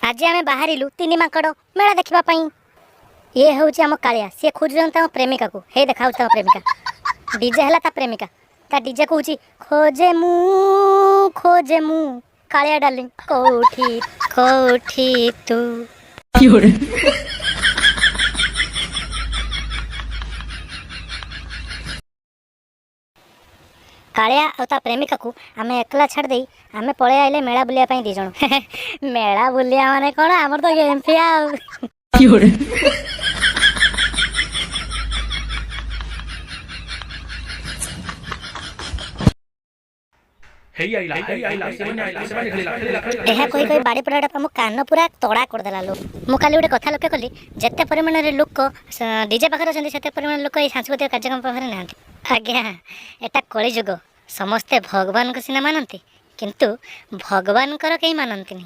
ଆଜି ଆମେ ବାହାରିଲୁ ତିନି ମାଙ୍କଡ଼ ମେଳା ଦେଖିବା ପାଇଁ। ଇଏ ହେଉଛି ଆମ କାଳିଆ। ସିଏ ଖୋଜୁଛନ୍ତି ତାଙ୍କ ପ୍ରେମିକାକୁ। ହେଇ ଦେଖାଉଛି ତାଙ୍କ ପ୍ରେମିକା। ଡିଜେ ହେଲା ତା ପ୍ରେମିକା। ତା ଡିଜେ କହୁଛି, ଖୋଜେ ମୁଁ, ଖୋଜେ ମୁଁ, କାଳିଆ ଡାର୍ଲିଂ କୋଉଠି, କୋଉଠି ତୁ? 有人， Kalia ଆଉ ତା ପ୍ରେମିକାକୁ ଆମେ ଏକଲା ଛାଡ଼ି ଦେଇ ଆମେ ପଳେଇ ଆଇଲେ ମେଳା ବୁଲିବା ପାଇଁ ଦି ଜଣ। ମେଳା ବୁଲିବା ମାନେ କ'ଣ, ଆମର ତ ଗେମ୍ପିଆ ଆଉ। 有人， ହେଇ ଆଇଲା, ହେଇ ଆଇଲା, ସେମାନେ ଆଇଲା, ସେମାନେ ଖେଳିଲା, ଖେଳିଲା, ଖେଳିଲା। ଏହା କହି କହି ବାଡ଼ି ପଟାଟା ଆମ କାନ ପୁରା ତଡ଼ା କରିଦେଲା ଲୋ। ମୁଁ କାଲି ଗୋଟେ କଥା ଲକ୍ଷ୍ୟ କଲି, ଯେତେ ପରିମାଣରେ ଲୋକ ଡିଜେ ପାଖରେ ଅଛନ୍ତି, ସେତେ ପରିମାଣରେ ଲୋକ ଏଇ ସାଂସ୍କୃତିକ କାର୍ଯ୍ୟକ୍ରମ ପାଖରେ ନାହାନ୍ତି। ଆଜ୍ଞା, ଏଟା କଳିଯୁଗ। ସମସ୍ତେ ଭଗବାନଙ୍କୁ ସିନା ମାନନ୍ତି, କିନ୍ତୁ ଭଗବାନଙ୍କର କେହି ମାନନ୍ତିନି।